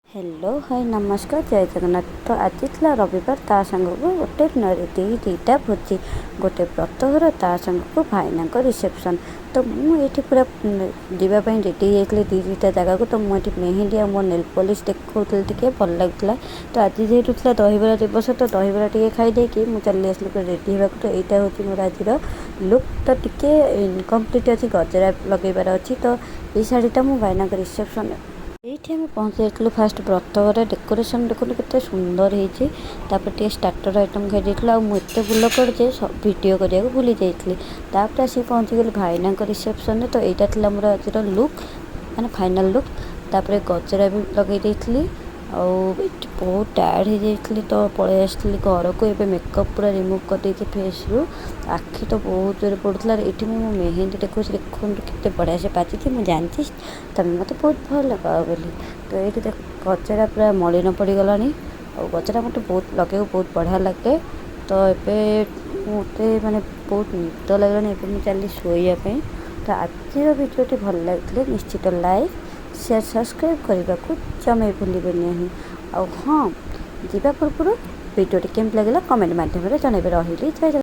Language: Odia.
ହ୍ୟାଲୋ, ହାଇ, ନମସ୍କାର, ଜୟ ଜଗନ୍ନାଥ। ତ ଆଜି ଥିଲା ରବିବାର, ତା ସାଙ୍ଗକୁ ଗୋଟେ ଦୁଇ ଦୁଇଟା ଭୋଜି, ଗୋଟେ ବ୍ରତଘର, ତା ସାଙ୍ଗକୁ ଭାଇନାଙ୍କ ରିସେପସନ୍। ତ ମୁଁ ଏଇଠି ପୁରା ଯିବା ପାଇଁ ରେଡ଼ି ହେଇଯାଇଥିଲି ଦୁଇ ଦୁଇଟା ଜାଗାକୁ। ତ ମୁଁ ଏଠି ମେହେନ୍ଦି ଆଉ ମୋ ନେଲ୍ ପଲିସ୍ ଦେଖାଉଥିଲି, ଟିକେ ଭଲ ଲାଗୁଥିଲା। ତ ଆଜି ଯେହେତୁ ଥିଲା ଦହିବରା ଦିବସ, ତ ଦହିବରା ଟିକେ ଖାଇଦେଇକି ମୁଁ ଚାଲି ଆସିଲି ପୁରା ରେଡ଼ି ହେବାକୁ। ତ ଏଇଟା ହେଉଛି ମୋର ଆଜିର ଲୁକ୍। ତ ଟିକେ ଇନକମ୍ପ୍ଲିଟ୍ ଅଛି, ଗଜରା ଲଗେଇବାର ଅଛି। ତ ଏଇ ଶାଢ଼ୀଟା ମୁଁ ଭାଇନାଙ୍କ ରିସେପସନ୍। ଏଇଠି ଆମେ ପହଞ୍ଚି ଯାଇଥିଲୁ ଫାଷ୍ଟ ବ୍ରତଘରେ। ଡେକୋରେସନ୍ ଦେଖନ୍ତୁ କେତେ ସୁନ୍ଦର ହେଇଛି। ତାପରେ ଟିକେ ଷ୍ଟାର୍ଟର ଆଇଟମ୍ ଖାଇ ଦେଇଥିଲୁ। ଆଉ ମୁଁ ଏତେ ଭୁଲକର ଯେ ଭିଡ଼ିଓ କରିବାକୁ ଭୁଲି ଯାଇଥିଲି। ତାପରେ ଆସିକି ପହଞ୍ଚିଗଲି ଭାଇନାଙ୍କ ରିସେପସନ୍ରେ। ତ ଏଇଟା ଥିଲା ମୋର ଆଜିର ଲୁକ୍, ମାନେ ଫାଇନାଲ୍ ଲୁକ୍। ତାପରେ ଗଜରା ବି ଲଗେଇ ଦେଇଥିଲି। ଆଉ ଏଠି ବହୁତ ଟାୟାର୍ଡ଼ ହେଇଯାଇଥିଲି, ତ ପଳେଇ ଆସିଥିଲି ଘରକୁ। ଏବେ ମେକଅପ୍ ପୁରା ରିମୁଭ୍ କରିଦେଇଛି ଫେସ୍ରୁ। ଆଖି ତ ବହୁତ ଜୋରେ ପଡ଼ୁଥିଲା। ଏଇଠି ମୁଁ ମୋ ମେହେନ୍ଦି ଦେଖାଉଛି, ଦେଖନ୍ତୁ କେତେ ବଢ଼ିଆ ସେ ପାଚିଛି। ମୁଁ ଜାଣିଛି ତମେ ମୋତେ ବହୁତ ଭଲ ପାଅ ବୋଲି। ତ ଏଇଠି ଦେଖ, ଗଜରା ପୁରା ମଳିନ ପଡ଼ିଗଲାଣି। ଆଉ ଗଜରା ମୋତେ ବହୁତ ଲଗେଇବାକୁ ବହୁତ ବଢ଼ିଆ ଲାଗେ। ତ ଏବେ ମୋତେ ମାନେ ବହୁତ ନିଦ ଲାଗିଲାଣି, ଏବେ ମୁଁ ଚାଲିଲି ଶୋଇବା ପାଇଁ। ତ ଆଜିର ଭିଡ଼ିଓଟି ଭଲ ଲାଗିଥିଲେ ନିଶ୍ଚିତ ଲାଇକ୍, ସେୟାର, ସବସ୍କ୍ରାଇବ୍ କରିବାକୁ ଜମା ବି ଭୁଲିବେ ନାହିଁ। ଆଉ ହଁ, ଯିବା ପୂର୍ବରୁ ଭିଡ଼ିଓଟି କେମିତି ଲାଗିଲା କମେଣ୍ଟ ମାଧ୍ୟମରେ ଜଣାଇବେ। ରହିଲି, ଜୟ ଜଗନ୍ନାଥ।